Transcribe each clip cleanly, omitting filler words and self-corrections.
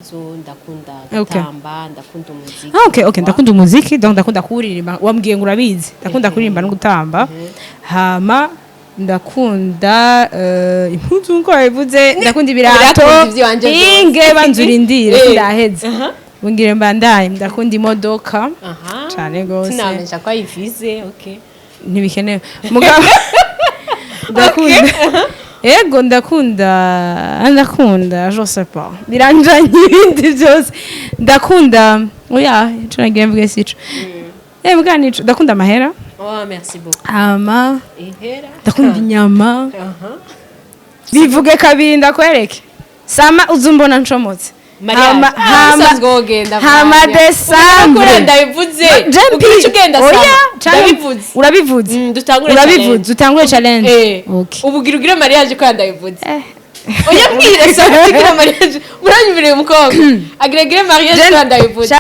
Impuzu, ndakunda gutamba, ndakunda umuziki. Ah, okay, ndakunda umuziki, donc ndakunda kuririmba. Wambwiye ngo urabizi, ndakunda kuririmba no gutamba. Hama ndakunda impuzu nko wabivuze, ndakunda ibirato. Urakunda ivy'iwanje vyose. Inge banzurindire, sindaheze. Bungire mbandaye, ndakunda imodoka cane gose. Sinamesha ko ayivize, okay. Ntibikenewe, mugabo ndakunda, ego, ndakunda, je sais pas, biranjanye ibindi byose ndakunda. Oya, ico nagiye mvuge sico, mbwa nico, ndakunda amahera. Oh, merci beaucoup. Hama ihera. Ndakunda inyama. Bivuge kabiri ndakwereke sama uzumbona ncomotse. Mariage. Hama Ah, hama usanzwe wogenda hama Vanya. Décembre. Ukura ndabivuze. Jempi. Ugira ico ugenda Oya, sama. canke- Ndabivuze. Urabivuze. Dutangure Urabivuze. challenge. Utangure challenge. Okay. Ubu ugira ugire mariage ko ndabivuze. Eh. Oya, mbwira sama ugira mariage. Muranyumviriye, umukobwa agira agire mariage ko ndabivuze.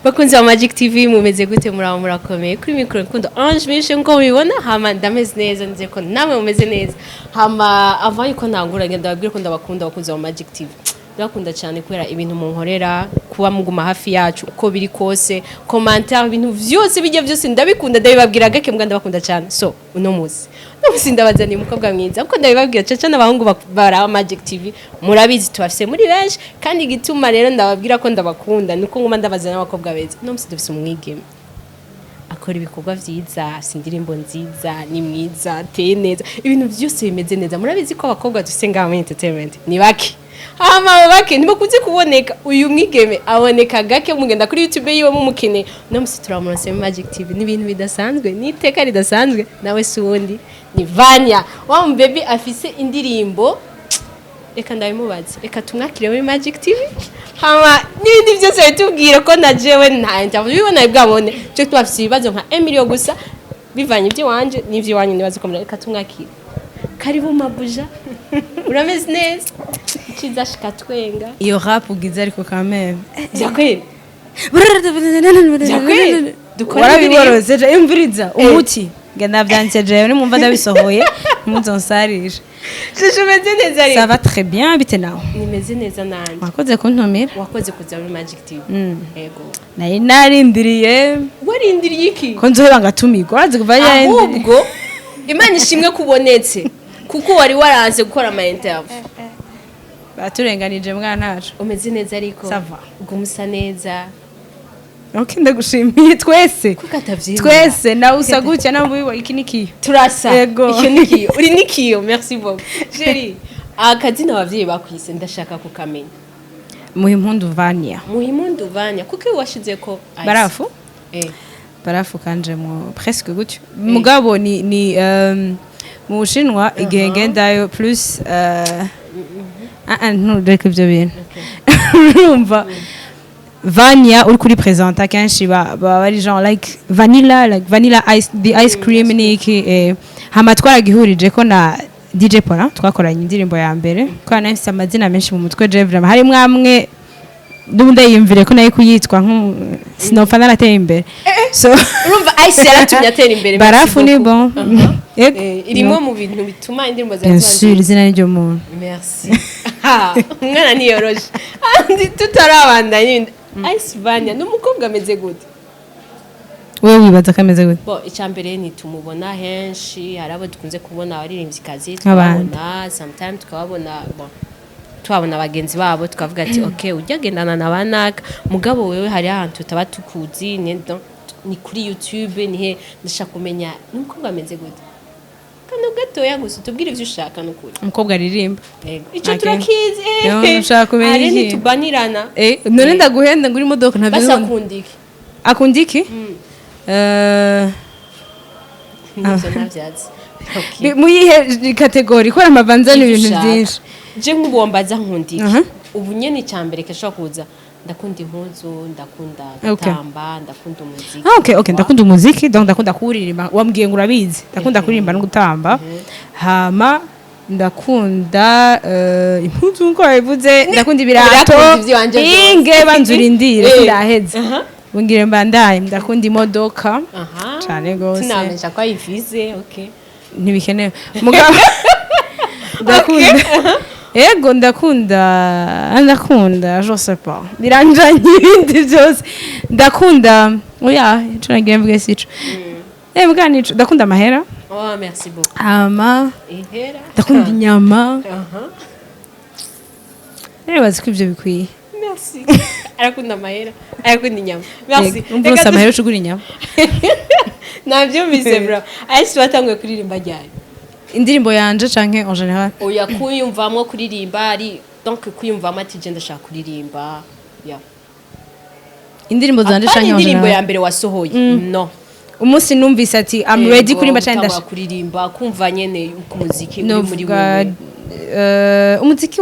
Bakunzi ba Magic TV, mumeze gute? Muraba murakomeye? Kuri mikoro Rukundo Ange Mishe, nkuko mubibona. Hama ndameze neza, nizeye ko namwe mumeze neza. Hama avant yuko ntangura, ngenda ndababwira ko ndabakunda. Abakunzi ba Magic TV, ndabakunda cyane kubera ibintu munkorera, kuba muguma hafi yacu uko biri kose, commentaire, ibintu vyose bijya byose ndabikunda. Ndabibabwira gake, mbwa ndabakunda cyane. So uno munsi ndabazaniye umukobwa mwiza, kuko ndabibabwira caca n'abahungu baraba Magic TV, murabizi tubafise muri benshi. Kandi igituma rero ndababwira ko ndabakunda nuko nguma ndabazana n'abakobwa beza. Uno munsi dufise umwigeme akora ibikorwa vyiza, afise indirimbo nziza, ni mwiza, ateye neza, ibintu byose bimeze neza. Murabizi ko abakobwa dufise ngaha muri entertainment ni bake, hama abo bake ntibakunze kuboneka. Uyu mwigeme aboneka gake, mugenda kuri YouTube yiwe mumukeneye. Uno munsi turamuronse muri Magic TV, ni ibintu bidasanzwe, ni iteka ridasanzwe. Nawe si uwundi, ni Vanya wa mubebi afise indirimbo. Reka ndabimubaze, reka tumwakire muri Magic TV, hama n'ibindi byose bitubwire ko na jewe nta interview nawe bwabone cyo tubafise ibibazo nka Emilio gusa bivanye iby'iwanje n'iby'iwanyu. Nibaze ko reka tumwakire. Karibu mabuja, urameze neza? Iciza shika twenga. Iyo rap ugize ariko kameme. Byakweli, byakweli dukora. Warabiborose je, imvuriza umuti ngenda vyanditse jewe, nimumva ndabisohoye muzonsarisha. Shushu, umeze neza ariko? Ça va très bien, bite nawe? Nimeze neza nanje. Wakoze kuntumira. Wakoze kuza muri Magic TV. Yego. Nari narindiriye. Warindiriye iki? Ko nzoheba ngatumirwa, urazi kuva yarindiriye. Ahubwo Imana ishimwe kubonetse, kuko wari waranze gukora ama interview. Baturenganije mwana ntacu. Umeze neza ariko? Ça va. Uguma usa neza. Ok, ndagushimiye twese. Kuko atavyemera. Twese nawe usa gutya, nawe ubibona, iki nikiyo. Turasa. Yego. Icyo nikiyo, uri nikiyo. Merci beaucoup, chérie. Akazina abavyeyi bakwise ndashaka kukamenya. Muhimpundu Vania. Muhimundu Vanya, kuko iyo washize ko ice. Barafu. Eh. Barafu kanjemwo presque gutyo, mugabo ni mu Bushinwa igihe ngendayo plus ntureke ibyo bintu. Urumva Vania uri kuri presenta kenshi ba bari genre like vanilla, like vanilla ice, the ice cream ni iki. Hama twaragihurije ko na DJ Paula twakoranye indirimbo ya mbere, ko nari mfise amazina menshi mu mutwe je vraiment, harimwo amwe n'ubundi yiyumvire ko nayo kuyitwa sinopfa narateye imbere, so Urumva ice yaratumye atera imbere. Merci Barafu ni beaucoup. bon. Yego. Irimo mu bintu bituma indirimbo zawe Bien ziba sûr, nziza. izina ni ryo muntu. Merci. Ha, umwana niyoroshe andi tutarabandanya ibindi. Ice Vanya ni umukobwa ameze gute? Wowe wibaza ko ameze gute? Bo, icya mbere ntitumubona henshi. Hari abo dukunze kubona, abaririmbyi, Nk'abandi. tukababona sometime, tukababona, bon, tuhabona bagenzi babo, tukavuga ati ok, ujya agendana na banaka. Mugabo wewe hari ahantu tutaba tukuzi, ni kuri YouTube, nihe? Ndashaka kumenya ni umukobwa ameze gute, kano gatoya gusa utubwire ivyo ushaka nukuri. Umukobwa aririmba. Yego, ico Okay. turakizi. Yo, ushaka kumenya Ari iki? ntitubanirana. None ndaguhenda ngo uri imodoka ntabyo Basi nkunda. akunda iki? Akunda iki? Nivyo ntavyatsi. Okay. Muyihe catégorie? Kubera amavanza ni Ivyo ibintu ushaka. byinshi. Je nk'ubu wambaza nkunda iki, ubu nyene icya mbere gashobora kuza, ndakunda impuzu, ndakunda gutamba, ndakunda umuziki. Ah, okay, ndakunda umuziki, donc ndakunda kuririmba. Wambwiye ngo urabizi, ndakunda kuririmba no gutamba. Hama ndakunda impuzu nkuko wabivuze, ndakunda ibirato. Urakunda ivy'iwanje vyose. Inge banzurindire, sindaheze. Bungire mbandaye, ndakunda imodoka cane gose. Sinamesha ko ayivize, okay. Ntibikenewe, mugabo Ndakunda, ego, ndakunda, je sais pas, biranjanye ibindi byose. Ndakunda, oya, ico nagiye mvuge sico. Mbwa nico, ndakunda amahera. Oh, merci beaucoup. Hama ihera. Ndakunda inyama. Aha. Nibaza ko ivyo bikwiye. Merci. Arakunda amahera, arakunda inyama. Merci. Yego, umva, urose amahera ucugura inyama. Nabyumvise bro. Ice, watanguye kuririmba ryari? Indirimbo yanje canke en général? Oya, kuyumvamwo kuririmba, ari donc kuyumvamo ati je ndashaka kuririmba ya. Indirimbo zanje Apana canke en indirimbo général? ya mbere wasohoye, no. Umunsi numvise ati I'm ready Yego, kuririmba canke gutangura ndashaka kuririmba, kumva nyene ku muziki uri muri novuga wewe. Umuziki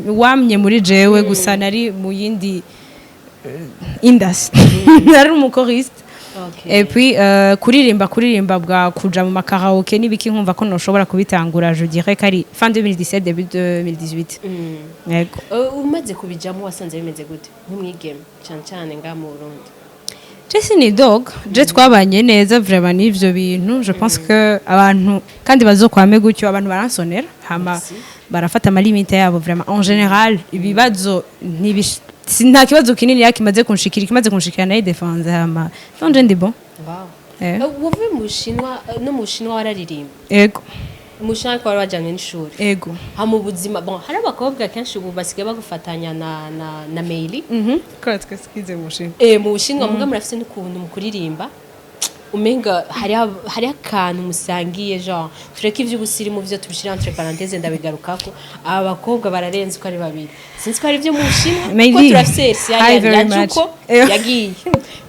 wamye muri jewe, gusa nari mu yindi industry, nari umu choriste. Okay. Et puis kuririmba bwa kuja mu ma karaoké n'ibiki, nkumva ko noshobora kubitangura, je dirais ko ari fin 2017, début 2018. Yego. Umaze kubijamo wasanze bimeze gute nk'umwigeme, cyane cyane ngaha mu Burundi? Je sinidoga, je twabanye neza vraiment n'ivyo bintu. Je pense que abantu kandi bazokwame gutyo, abantu baransonera, hama Merci. barafata ama limites yabo. Vraiment, en général, ibibazo nta kibazo kinini yakimaze kunshikira, ikimaze kunshikira nayo défense, hama donc je ndi bon. Wow. Eh. Wavuye mu Bushinwa, no mu Bushinwa wararirimba? Ego. Mu Bushinwa ko wari wajyanye n'ishuri? Ego. Ha, mu buzima, bon, hari abakobwa kenshi ubu basigaye bagufatanya na Meili. Kora twese twize mu Bushinwa. Mu Bushinwa muga murafise n'ukuntu mu kuririmba umenga hariho akantu musangiye, genre tureke ivy'ubusirimu vyo tubishira entre parenthèses, ndabigarukako. Aba bakobwa bararenze uko ari babiri, sinzi ko ari ivyo mu Bushinwa, Meili. kuko turafise Elsia Hi very ya much. Juko yagiye.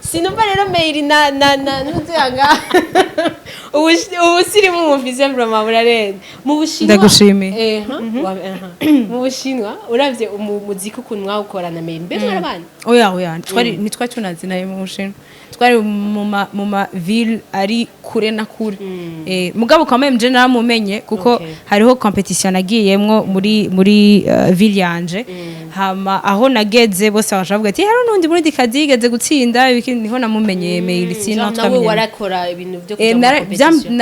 Sinumva rero Meili na nuzanga ubusirimu mufise, vraiment burarenze mu Bushinwa. Ndagushimiye. Ha? Aha. Mu Bushinwa uravye umuziki ukuntu mwawukora na Meili, mbe mwarabana? Oya, twari ntitwari tunazi nayo mu Bushinwa, twari mu ma ville ari kure na kure. Mugabo quand même je naramumenye kuko hariho compétition nagiyemwo muri ville yanje, hama aho nageze bose bakaca bavuga ati hariho n'undi muri kazi yigeze gutsinda ibiki, niho namumenyeye Meili, sino Genre nawe twamenyanye. Warakora ibintu byo kuja mu compétition?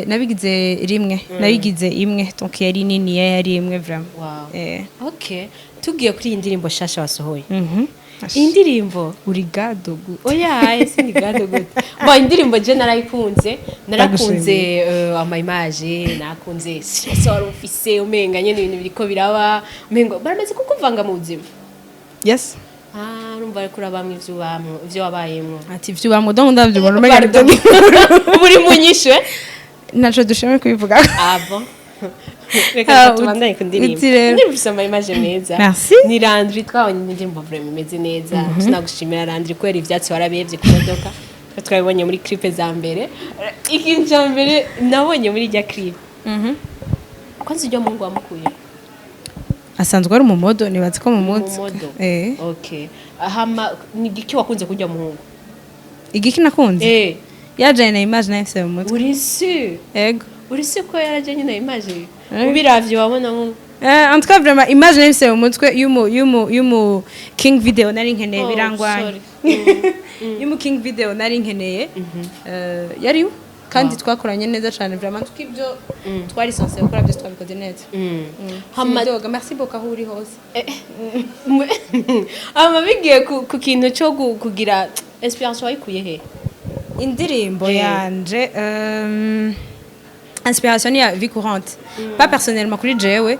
Nabigize rimwe, nabigize imwe, donc yari nini, yari imwe vraiment. Wow. Okay, tugiye kuri iyi ndirimbo shasha wasohoye. Iyi ndirimbo Uri gado gute? Oya, ese ni gado gute? Bon, indirimbo je narayikunze, narakunze ama image, narakunze stress wari ufise, umenga nyene ibintu biriko biraba, umenga baramaze kukuvanga mu buzima. Yes. Ah, urumva ariko urabamwe ivyo ubamwo, ivyo wabayemwo. Ati ivyo ubamwo, donc ndavyibona umenga Pardon. Ubu uri mu nyishu, eh? Ntaco dushimye kubivuga. Ah bon, reka Ah, tubandanye ku ndirimbo. Uti rero. Indirimbo ifise ama image meza. Merci. Ni Landry, twabonye indirimbo vraiment imeze neza. Sinagushimira Landry kubera ivyatsi warabevye ku modoka ko twabibonye muri clip za mbere. Ikintu cya mbere nabonye muri irya clip, kwanza ujya muhungu wamukuye? Asanzwe ari umumodo, nibaza ko mumuzi. Umumodo? Eh. Okay, hama ni igiki wakunze kurya muhungu? Igiki nakunze? Eh. Yajanye na image nahise mu mutwe. Uri sûr? Ego. Uri sûr ko yarajanye na image? Eh. Ubiravye wabona nko En tout cas, vraiment, image nahise mu mutwe y'umu king video nari nkeneye Oh, birangwanye. sorry. Y'umu king video nari nkeneye. Yari we. Kandi twakoranye neza cyane vraiment, tuko ibyo twari censé gukora byose twabikoze neza. Hama Sinidoga, merci beaucoup aho uri hose. Hama bigiye ku kintu cyo kugira inspiration, wayikuye he? Indirimbo yanje, inspiration ni ya vie courante, pas personnellement kuri jewe,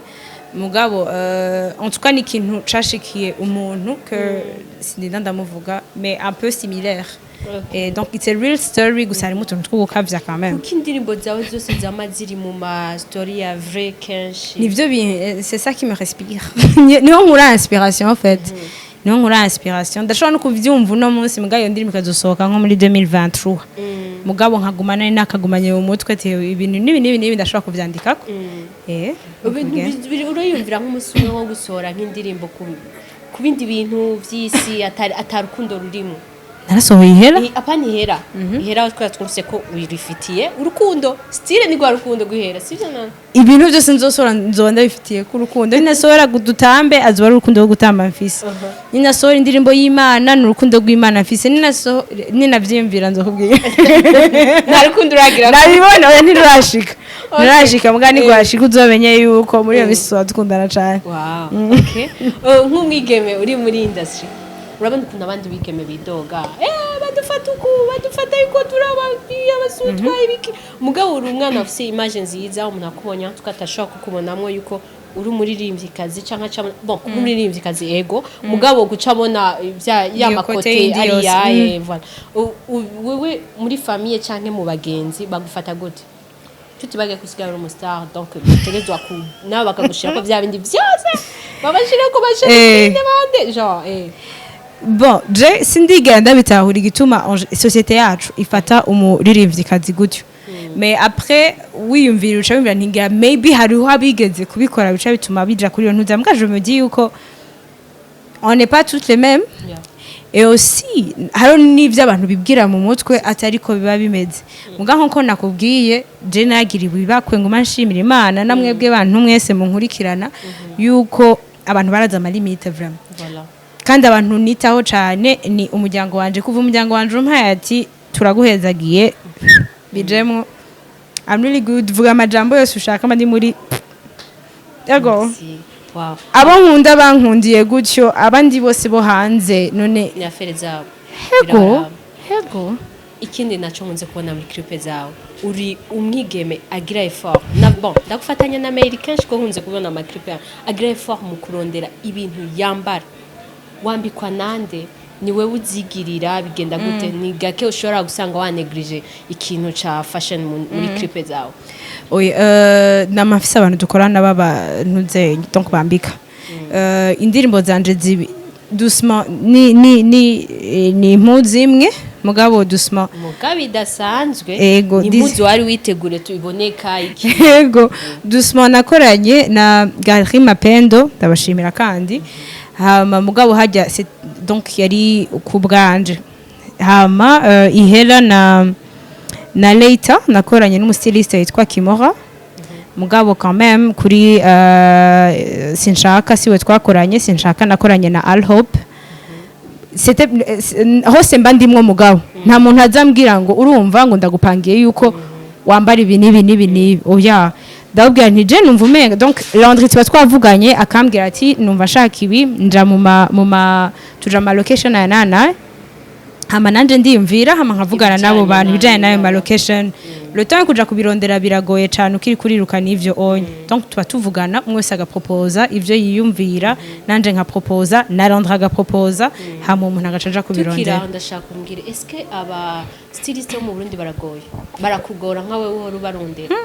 mugabo en tout cas ni ikintu cashikiye umuntu que sindinda ndamuvuga, mais un peu similaire. Et donc it's a real story, gusa harimo utuntu two gukavya quand même. Kuko indirimbo zawe zose zama ziri mu ma story ya vrai kenshi. Nivyo c'est ça qui me respire, niho nkura inspiration en fait, niho nkura inspiration. Ndashobora no kuvyumva uno munsi, mugabo iyo ndirimbo ikazosohoka nko muri 2023, mugabo nkaguma nari nakagumanye mu mutwe ati ibintu n'ibi n'ibi n'ibi ndashobora kuvyandikako. Ibintu uriyumvira nk'umunsi umwe wo gusohora nk'indirimbo ku bindi bintu vy'isi, atari atarukundo rurimo? Narasohoye Ihera. Apana Ihera. Ihera twari twumvise ko wirifitiye urukundo, style ni rwa rukundo guhera, sivyo none? Ibintu byose nzosohora nzoba ndabifitiye ku rukundo. Ninasohora dutambe, azoba ari urukundo rwo gutamba mfise. Ninasohora indirimbo y'Imana, ni urukundo rw'Imana mfise. Ninavyiyumvira nzokubwira. Nta rukundo uragira? Nabibona, oya, ntirurashika, ntirurashika. Muga nigwashika uzomenye yuko muri iyo misi tuba dukundana cane. Wow, okay. Nk'umwigeme uri muri industry, urabona ukuntu abandi bigeme bidoga, badufata uku, badufata yuko turi abasutwa, ibiki. Mugabo uri umwana ufise image nziza, umuntu akubonye tukatashobora kukubonamwo yuko uri umuririmvyikazi canke acabona, bon, kuba umuririmvyikazi ego, mugabo guca abona vya ya Iyo ma côté côté yindi ari yose. yaye, voilà. Wewe muri famille canke mu bagenzi bagufata gute, tutibage kusigara uri umu star? Donc utegerezwa ku nawe bakagushirako vya bindi vyose babashirako, bashira bande genre Bon, je sindigera ndabitahura igituma société yacu ifata umuririmvyikazi gutyo, mais après wiyumvira, uca wiyumvira ntingira maybe hariho abigeze kubikora, bica bituma bija kuri iyo ntuza. Mbwa je me dis yuko on n'est pas toutes les mêmes et aussi hariho n'ivyo abantu bibwira mu mutwe atari ko biba bimeze. Muga nkuko nakubwiye, je nagiriwe ibakwe, nguma nshimira Imana na mwebwe bantu mwese munkurikirana, yuko abantu baraza ama limites vraiment. Voilà. Kandi abantu nitaho cyane ni umuryango wanje. Kuva umuryango wanje umpaye ati turaguhezagiye, bijemwo, I'm really good. Vuga amajambo yose ushaka, mba ndi muri yego. Merci. Wow. Abo nkunda bankundiye gutyo, abandi bose bo hanze none Ni affaire zabo. Hego. Birabaraba. Hego. Ikindi naco nkunze kubona muri clip zawe, uri umwigeme agira effort na, bon, ndagufatanya na mail kenshi ko nkunze kubona ama clip yawe, agira effort mu kurondera ibintu yambara. Wambikwa nande? Ni wewe uzigirira? Bigenda gute? Ni gake ushobora gusanga wanegirije ikintu ca fashion muri clip zawe. Oya, nama mfise abantu dukorana baba ntuze, donc bambika. Indirimbo zanje zibi doucement ni impuzu imwe, mugabo doucement. Mugabo idasanzwe. Ego, ni impuzu wari witegure tuboneka iki? Yego, doucement nakoranye na Galerie Mapendo, ndabashimira kandi. Hama mugabo hajya donc yari ku bwanje. Hama Ihera na Leita nakoranye n'umu styliste yitwa Kimora, mugabo quand même kuri Sinshaka siwe twakoranye. Sinshaka nakoranye na Al Hope. C'était hose mba ndimwo, mugabo nta muntu azambwira ngo urumva ngo ndagupangiye yuko wambara ibi n'ibi n'ibi n'ibi. Oya, ndababwira nti je numva umenga, donc Landry tuba twavuganye, akambwira ati numva nshaka ibi, nja mu ma tuja ma location aya nana, hama nanje ndiyumvira, hama nkavugana n'abo Ibijanye bantu ibijanye n'ayo ma location. Le temps yo kuja kubirondera biragoye cane ukiri kuriruka n'ivyo onye. Donc tuba tuvugana, umwe wese agaproposa ivyo yiyumvira, nanje nkaproposa, na Landry agaproposa, hama umuntu agaca aja Tukiri kubirondera. Aho ndashaka kumbwira, eske aba styliste bo mu Burundi baragoye, barakugora nka wewe uhora ubarondera?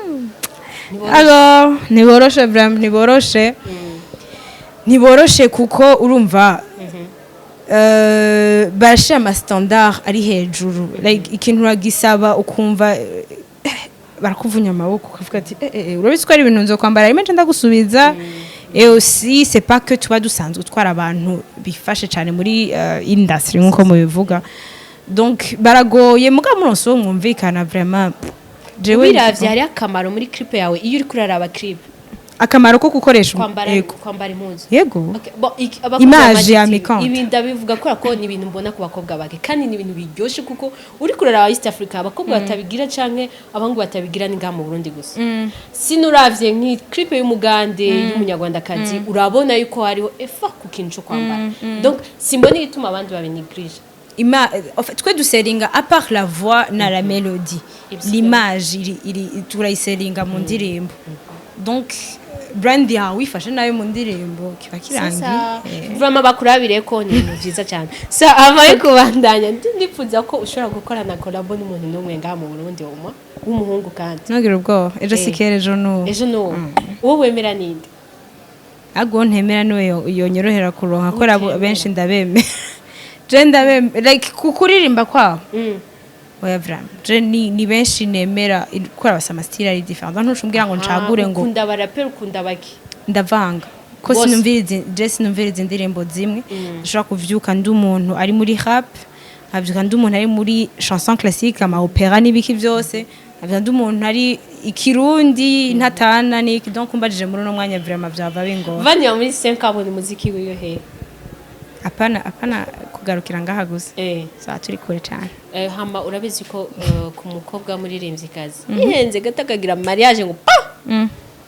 Ntiboroshe? Alors, ntiboroshe vraiment, ntiboroshe, ntiboroshe, kuko urumva barashira ama standard ari hejuru, like ikintu uragisaba ukumva barakuvunya amaboko, ukavuga ati urabizi ko ari ibintu nzokwambara rimwe nca ndagusubiza. Et aussi c'est pas que tuba dusanzwe twara abantu bifashe cyane muri industry nkuko mubivuga, donc baragoye, mugabo muronse uwo mwumvikana vraiment, jewe Ubiravye, hariho akamaro muri clip yawe iyo uriko uraraba clip? Akamaro ko gukoresha Kwambara. Yego. Kwambara impuzu. Yego. Okay, bon, abakozi Image ba Magic ya TV, Mikante. ibi ndabivuga kubera ko ni ibintu mbona ku bakobwa bake kandi ni ibintu biryoshe, kuko uri kuraraba East Africa, abakobwa batabigira canke abahungu batabigira ni ngaha mu Burundi gusa. Sinuravye nk'i clip y'umugande, y'umunyarwandakazi, urabona yuko hariho effort ku kintu co kwambara. Donc simbona igituma abandi babinigirije. En fait, twe duselinga à part la voix na la mélodie, l'image iri turayiselinga mu ndirimbo. Donc brand yawe ifashe nayo mu ndirimbo kiba kirangiye. Sasa vraiment bakurabire ko ni ibintu vyiza cyane. So amaye kubandanya, ndipfuza ko ushobora gukorana collabo n'umuntu n'umwe ngaha mu Burundi umwe w'umuhungu kandi. Ntugire ubwoba, ejo si kera, ejo n'ubu. Ejo n'ubu uwo wemera ninde? Ahubwo ntemera niwe yonyorohera kuronka ko abo Utemera. Benshi ndabemera, je ndabemera like ku kuririmba kwabo. Oya, vraiment je ni benshi nemera kubera basa ama style ari différent, ntucumbwira ngo ncagure ngo Ukunda abaraperi, ukunda baki? Ndavanga ko Bose. sinumviriza, je sinumviriza indirimbo zimwe. Ndashobora kuvyuka ndi umuntu ari muri rap, Nkavyuka ndi umuntu ari muri chanson classique, ama opéra n'ibiki byose. Nkavyuka ndi umuntu ari ikirundi ntatana n'iki. Donc umbajije muri uno mwanya, vraiment vyava bingora. Vanya, muri 5 abona umuziki wiyo he? Apana, apana kugarukira ngaha gusa. Za turi kure cyane. Hama urabizi ko ku mukobwa w'umuririmvyikazi yihenze gato akagira mariage ngo pa,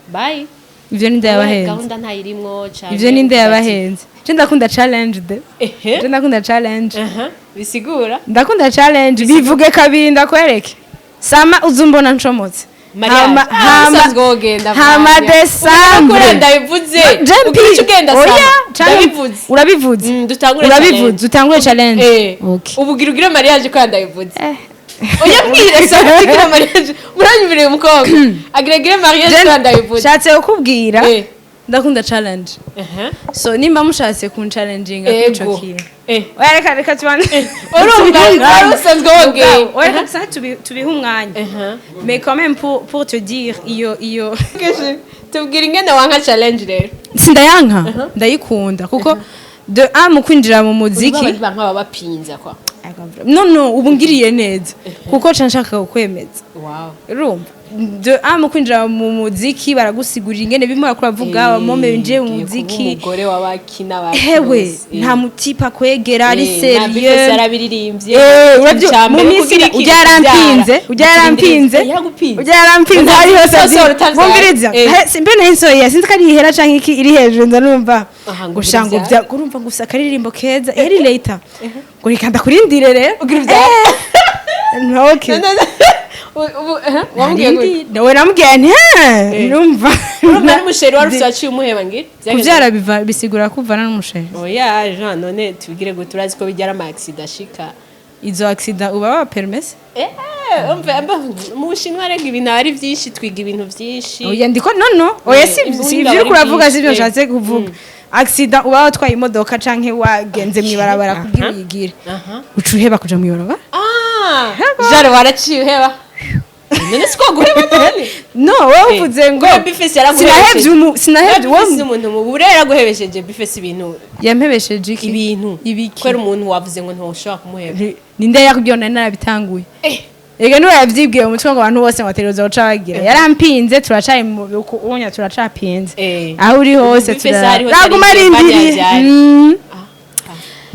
bye. Ivyo ninde yabahenze? Gahunda ntayirimwo cane. Ivyo ninde yabahenze? Je ndakunda challenge de. Je ndakunda challenge. Aha, bisigura? Ndakunda challenge. Bivuge kabiri ndakwereke. Sama uzumbona ncomotse. Mariage. Hama Ah, hama usanzwe wogenda, hama Vanya. Décembre. Ukura ndabivuze. JMP. Ugira ico ugenda Oya, sama. challenge. Ndabivuze. Urabivuze. Dutangure Urabivuze, challenge. utangure challenge. Okay. Ubu ugira ugire mariage ko ndabivuze. Eh. Oya, mbwira sama ugira mariage. Muranyumviriye, umukobwa agira agire mariage ko ndabivuze. Nshatse kukubwira, ndakunda challenge. So nimba mushatse kunchallenginga kwico Ego. kintu. Oya, reka reka tubane. Urumva wari usanzwe wogeye. Oya, reka tusanze tubihe umwanya. Mais quand même, pour te dire, iyo Tubwira ingene wanka challenge rero. Sindayanka, ndayikunda, kuko de un, mu kwinjira mu muziki banka baba bapinza kwa. No, ubu ngiriye neza kuko ca nshaka kukwemeza. Urumva, de un, mu kwinjira mu muziki baragusigurira ingene bimwe bakuravuga abamome binjiye mu Ugiye kuba muziki. umugore w'abakina ba Hewe, nta mutipa kwegera ari sérieux. Yarabiririmbye. Uravyo mu minsi ujya yarampinze, ujya yarampinze, ujya yarampinze hari hose. Usohora utavyara. Bumviriza. Simbe nayisohoye, sinzi ko ari ihera canke iki iri hejuru. Nza numva Aha, ngo gusha ngo ugira bya urumva gusa akaririmbo keza yari later ngo reka ndakurindire rero. Ugira uvyare. Okay. Wamubwiye gute? Nawe namubwiye nti: "Eh, numva." Urumva n'umusheri wari ufite waciye umuheba ngira. Kuvyara biva bisigura kuvana n'umusheri? Oya Jean, none tubigire gute? Urazi ko bijyara ama accident ashika. Izo accident uba wa permise? Umva, mu Bushinwa rega ibintu ari byinshi, twiga ibintu byinshi. Oya, ndiko no, oya, si Imbuga si ivyo bari uriko uravuga, byinshi. si ivyo nshatse kuvuga. Accident uba watwaye imodoka canke wagenze mw'ibarabara kugira uyigire, uca uheba kuja mw'ibarabara. Ah, Jean, waraciye uheba none? Siko guheba none? No, wowe uvuze ngo Bifesi yaraguhebesheje. sinahevye umu sinahevye Bifesi uwo. umuntu mu bure yaraguhebesheje Bifesi ibintu. Yampebesheje iki? Ibintu. Ibiki? Kubera umuntu wavuze ngo ntushobora kumuheba. Ninde yakubwiye? Nari narabitanguye. Ega niwe yavyibwiye mu mutwe ngo abantu bose ngo bategerezwa guca bagira. Yarampinze, turacari mu unya, turacapinze. Aho uri hose Bifesi hariho turaguma challenge arindiriye. yavyara.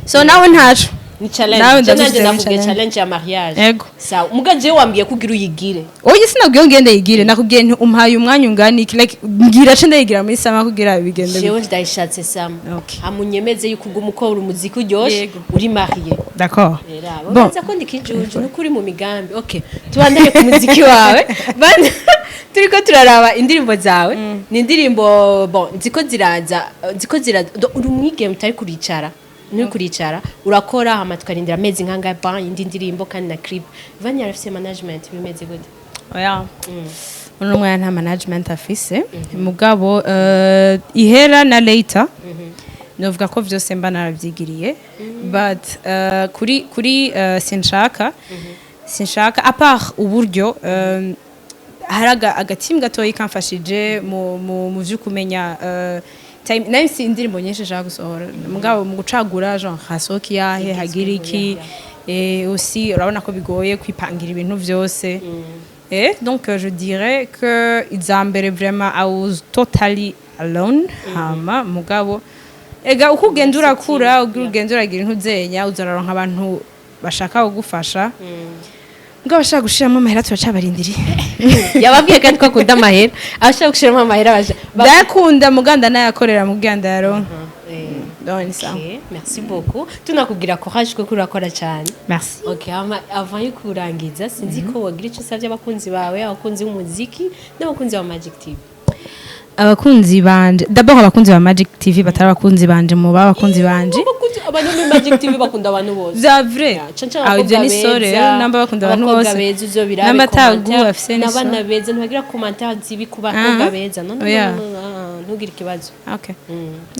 So nawe ntaco. Ni challenge. Nawe Je nanje ndagufise nakubwiye challenge. challenge ya mariage. Ego. Sawa, muga jewe wambwiye ko ugira uyigire. Oya, sinabwiye ngende yigire, nakubwiye nti umpaye umwanya ungana iki, like mbwira ce ndayigira muri sama kugira bigende. Jewe ndayishatse sama. Okay. Amunyemeze yuko uguma ukora umuziki uryoshe Yego. uri marié. D'accord. Rero Bon. bon, ko ndi kijuju nuko uri mu migambi. Okay, tubandanye ku muziki wawe. Turiko turaraba indirimbo zawe, ni indirimbo, bon, nziko ziraza, nziko ziraza. Uri umwigeme utari kuricara, nturi kuricara, urakora hama tukarindira amezi nk'angahe ban indi ndirimbo kandi na clip. Vanya arafise management, bimeze gute? Oya, uno mwana nta management afise, mugabo ihera na later novuga ko vyose mba naravyigiriye, but kuri sinshaka, à part uburyo, hari agatimu gatoyi kamfashije mu vyo kumenya time. Nayo si indirimbo nyinshi nshaka gusohora, mugabo mu gucagura genre hasohoka iyahe, hagira iki. Aussi urabona ko bigoye kwipangira ibintu vyose. Donc je dirais que iza mbere vraiment I was totally alone. Hama mugabo ega uko ugenda urakura, ugira ugenda uragira intuzenya, uzararonka abantu bashaka kugufasha. Mugabo bashaka gushiramo amahera turacabarindiriye. Yababwiye kandi ko akunda amahera, abashaka gushiramo amahera baje. Ndayakunda muganda nayakorera muganda yaronka. Donc ni sawa. Okay, merci beaucoup. Tunakubwira courage kuko urakora cyane. Merci. Okay, ama avant yo kurangiza, sinzi ko wagira icyo usabye abakunzi bawe, abakunzi b'umuziki n'abakunzi ba Magic TV. Abakunzi banje d'abord, abakunzi ba Magic TV, batari abakunzi banje, mu ba abakunzi banje. Abantu muri Magic TV bakunda abantu bose. Vya vrai. Ya, canke Ah, ivyo abakobwa ni sore. beza, Namba bakunda abantu abakobwa bose. beza uzobirabe Namba atagu commentaire, afise ni n'abana so. beza ntibagira commentaire zibi ku bakobwa Ah. beza. No, no, Oya. no, no, no, ntugire ikibazo. Okay.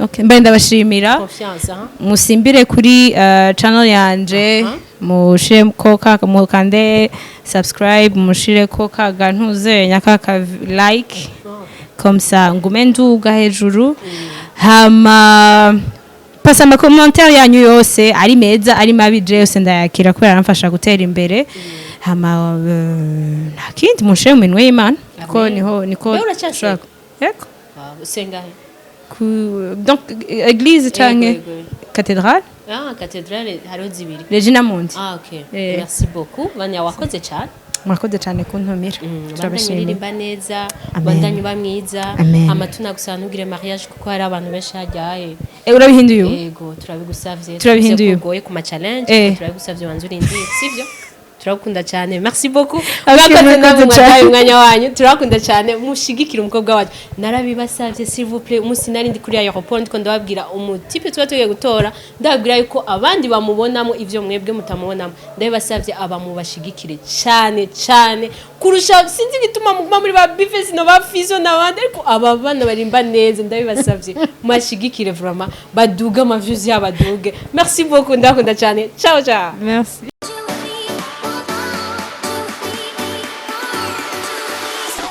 Okay, mbaye ndabashimira. Confiance, hein. Musimbire kuri channel yanje, mushire ko ka mukande subscribe, mushire ko ka gantuze nyakaka like, comme ça ngume nduga hejuru. Hama Pasa ama commentaire yanyu yose, ari meza, ari mabi, je yose ndayakira kubera aramfasha gutera imbere. Hama nta kindi, munshere mu minwe y'Imana ko Amen. niho niko Wewe uracyasenga? Yego. Wow, usenga he? Ku donc église canke Yego, yego. cathédrale. Ah, cathédrale hariho zibiri. Regina Mundi. Ah, okay. Eh. Merci beaucoup Vania, wakoze cyane. Murakoze cyane kuntumira. Bandanye Turabashimiye. uririmba neza. Amen. Bandanye uba mwiza. Amen. Hama tunagusaba ntugire mariage kuko hari abantu benshi hajyaye. Eh, urabihinduye ubu? Yego, turabigusavye. Turabihinduye. Tuvuze ko ugoye ku ma challenge. Turabigusavye, banza urindire, sivyo? Turagukunda cyane, merci beaucoup. Okay, Mwakoze namwe. Murakoze Mwaduhaye cyane. umwanya wanyu, turabakunda cyane. Mushigikire umukobwa wacu, narabibasavye, s'il vous plaît. Umunsi nari ndi kuri aéroport, ndiko ndababwira umu type tuba tugiye gutora, ndababwira yuko abandi bamubonamo ivyo mwebwe mutamubonamo. Ndabibasavye, aba mubashigikire cyane cyane kurusha. Sinzi igituma muguma muri ba Bifesi no ba Fizo n'abandi, ariko aba bana barimba neza. Ndabibasavye, mubashigikire vraiment, baduge ama views yabo aduge. Merci beaucoup, ndakunda cyane. Ciao ciao. Merci.